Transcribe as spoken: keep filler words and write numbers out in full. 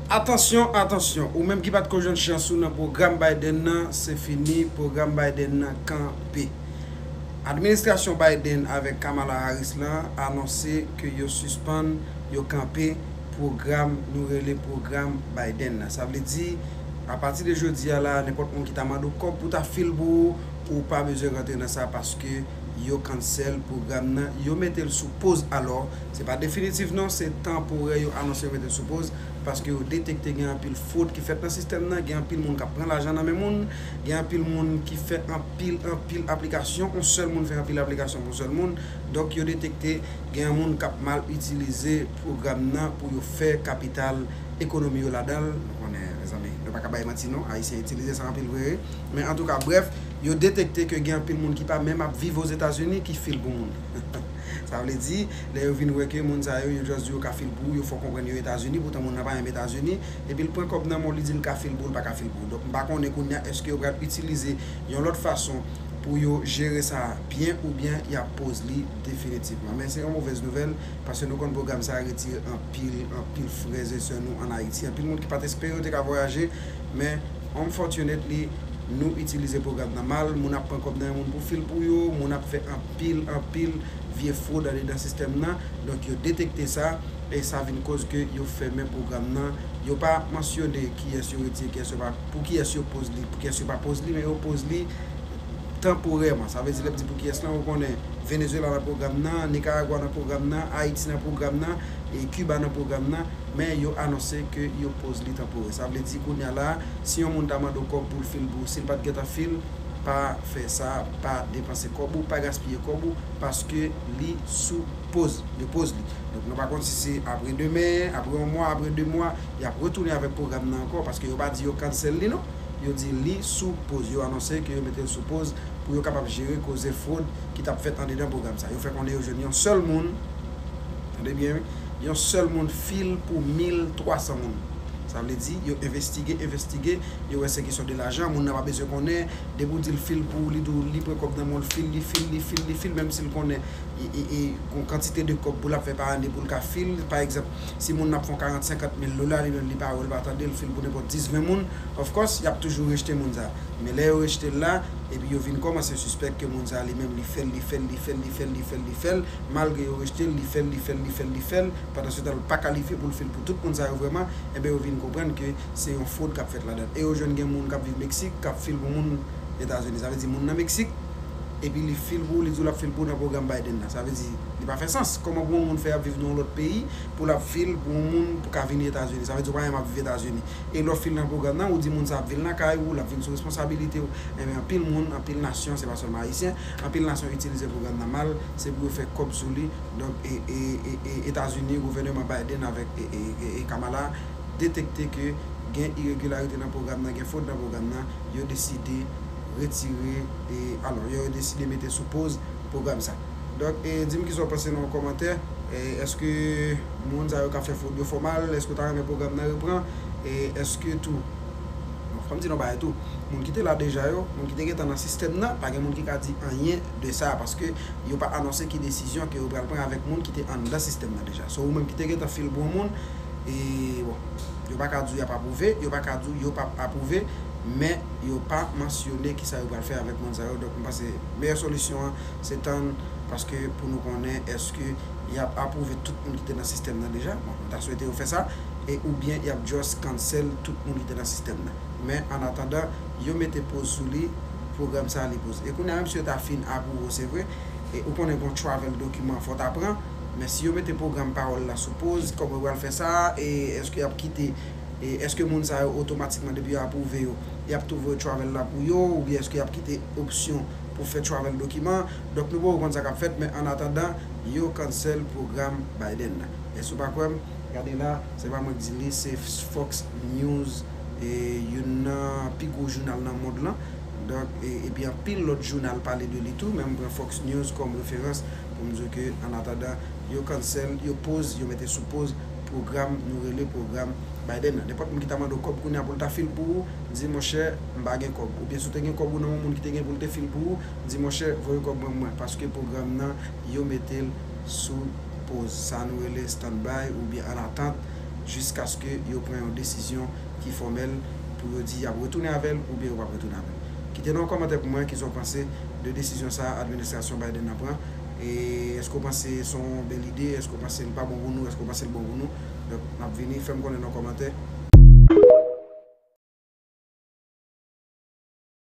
Atansyon, atansyon, ou menm ki pa t ko jwenn chans ou nan pwogram Biden nan, se fini, pwogram Biden nan kanpe. Administrasyon Biden avèk Kamala Harris lan anonse ke yo sispann, yo kanpe pwogram nou rele pwogram Biden nan. Sa vle di, apati de jodi a la, nenpòt moun ki ta mande w kòb pou ta fil pou ou, ou pa bezwen rantre nan sa paske yo cancel pwogram nan, yo mete l sou poz. Alò, se pa definitif non, se tanporè, yo anonse yo mete l sou poz paske yo detekte gen anpil fwod ki fèt nan sistèm nan, gen anpil moun k ap pran lajan nan men moun, gen anpil moun ki fè anpil, anpil aplikasyon, yon sèl moun fè anpil aplikasyon pou yon sèl moun. Donk, yo detekte gen yon moun k ap mal itilize pwogram nan pou yo fè kapital ekonomi yo ladan l. Nou konnen, mezanmi, nou pa ka bay manti non, Ayisyen itilize sa anpil vre. Men antouka, brèf, yo detekte ke gen anpil moun ki pa menm ap viv Ozetazini ki fil pou moun. Sa vle di, lè yo vin wè ke moun sa yo, yo just di yo ka fil pou ou, yo fè w konprann yo Etazini, poutan moun nan pa menm Etazini, epi l pran kòb nan men w, li di l ka fil pou ou, l pa ka fil pou ou. Donk, m pa konnen kounye a, èske yo pral itilize yon lòt fason pou yo jere sa byen oubyen y ap poz li definitivman. Men se yon movèz nouvèl, paske nou konn pwogram sa a retire anpil, anpil frè e sè nou ann Ayiti. Anpil moun ki pa t espere yo te ka vwayaje, men unfortunately, nou itilize pwogram nan mal, moun ap pran kòb nan men moun pou fil pou yo, moun ap fè anpil, anpil vye fwod andedan sistèm nan. Donk, yo detekte sa, e sa vin koz ke yo fèmen pwogram nan. Yo pa mansyone kiyès yo retire, kiyès yo pa, pou kiyès yo poz li, pou kiyès yo pa poz li, men yo poz li tanporèman. Sa vle di, lè m di pou kiyès lan, ou konnen Venezuela nan pwogram nan, Nicaragua nan pwogram nan, Ayiti nan pwogram nan, e Cuba nan pwogram nan, men yo anonse ke yo poz li tanporè. Sa vle di, kounye a la, si yon moun ta mande w kòb pou l fil pou ou, si l pa t gentan fil, pa fè sa, pa depanse kòb ou, pa gaspiye kòb ou, paske li sou poz, yo poz li. Donk, nou pa konn si se apre demen, apre yon mwa, apre de mwa, y ap retounen avèk pwogram nan ankò, paske yo pa di yo cancel li non. Yo di li sou poz. Yo anonse ke yo mete l sou poz pou yo kapab jere koze fwod ki t ap fèt andedan pwogram sa. Yo fè konnen yo jwenn yon sèl moun, tande byen wi, yon sèl moun fil pou mil twa san moun. Sa vle di, yo envestige, envestige, yo wè se kesyon de lajan, moun nan pa bezwen konnen, depi w di l fil pou ou, li di w li pran kòb nan men w, l fil, li fil, li fil, li fil, menm si l konnen e, e, e, gon kantite de kòb pou l ap fè pa ane pou l ka fil. Pa egzanp, si moun nan ap fè yon karant, senkant mil dola, li menm li pa wè l, pa tande l, fil pou nenpòt dis, ven moun, of course, y ap toujou rejte moun sa. Men lè yo rejte l la, epi yo vin kòmanse sispèk ke moun sa li menm li fè l, li fè l, li fè l, li fè l, li fè l, li fè l, malgre yo rejte l, li fè l, li fè l, li fè l, li fè l, pandan se tan l pa kalifye pou l fil pou tout moun sa yo vrèman, enben yo vin konprann ke se yon fwod k ap fèt ladan l. E yo jwenn gen moun k ap viv Meksik, k ap fil pou moun Etazini. Sa vle di moun nan Meksik, epi li fil pou ou, li di w l ap fil pou ou nan pwogram Biden nan. Sa vle di, li pa fè sans. Kòman pou yon moun fè ap viv nan yon lòt peyi, pou l ap fil pou yon moun pou ka vini Etazini? Sa vle di w pa menm ap viv Etazini. E lè w fil nan pwogram nan, ou di moun sa ap vin lakay ou, l ap vin sou responsabilite w. Enben, anpil moun, anpil nasyon, se pa sèlman Ayisyen, anpil nasyon itilize pwogram nan mal, se pou yo fè kòb sou li. Donk, e, e, e, e, Etazini, gouvèneman Biden avèk e, e, e, e Kamala detekte ke gen iregilarite nan pwogram nan, gen fwod nan pwogram nan, yo deside retire, e, alò, yo deside mete sou poz pwogram sa. Donk, e, di m kisa w panse nan yon kòmantè. E, èske moun sa yo k ap fè fwod yo fè w mal? Èske w ta renmen pwogram nan repran? E, èske tou, bon, fò m di nou bagay tou. Moun ki te la deja yo, moun ki te gentan nan sistèm nan, pa gen moun ki ka di anyen de sa, paske yo pa anonse ki desizyon ke yo pral pran avèk moun ki te anndan sistèm nan deja. So, ou menm ki te gentan fil pou yon moun, e, bon, yo pa ka di w y ap apwouve, yo pa ka di w yo p ap apwouve, men yo pa mansyone kisa yo pral fè avèk moun sa yo. Donk, m panse meyè solisyon an, se tann, paske pou nou konnen èske y ap apwouve tout moun ki te nan sistèm nan deja. Bon, m ta swete yo fè sa, e oubyen y ap just cancel tout moun ki te nan sistèm nan. Men, an atandan, yo mete poz sou li, pwogram sa a li poz. E kounye a, menm si yo ta fin apwouve w, se vre, e ou konnen gon travel dokiman fò w ta pran, men si yo mete pwogram pawòl la sou poz, kòman yo pral fè sa, e èske y ap kite, e èske moun sa yo otomatikman, depi yo apwouve yo, y ap tou voye travel la pou yo, oubyen èske y ap kite opsyon pou fè travel dokiman? Donk, nou poko konn sa k ap fèt, men an atandan, yo cancel pwogram Biden nan. Èske w pa kwè m? Gade la, se pa mwen k di li, se Fox News, e, youn nan pi gwo jounal nan mond lan. Donk, e, epi anpil lòt jounal pale de li tou, men m pran Fox News kòm referans pou m di w ke, an atandan, yo cancel, yo poz, yo mete sou poz pwogram, nou rele pwogram Biden nan. Nenpòt moun ki ta mande w kòb kounye a pou l ta fil pou ou, di, monchè, m pa gen kòb. Oubyen si w te gen kòb ou nan yon moun ki te gen pou l te fil pou ou, di, monchè, voye kòb mwen, mwen, paske pwogram nan, yo mete l sou poz. Sa nou rele stand by oubyen an atant. jiskaske yo pran yon desizyon ki fòmèl pou yo di y ap retounen avè l oubyen yo p ap retounen avè l. Kite nan yon kòmantè pou mwen kisa w panse de desizyon sa a administrasyon Biden nan pran. E èske w panse se yon bèl ide? Èske w panse l pa bon pou nou? Èske w panse l bon pou nou? Donk, n ap vini, fè m konnen nan kòmantè.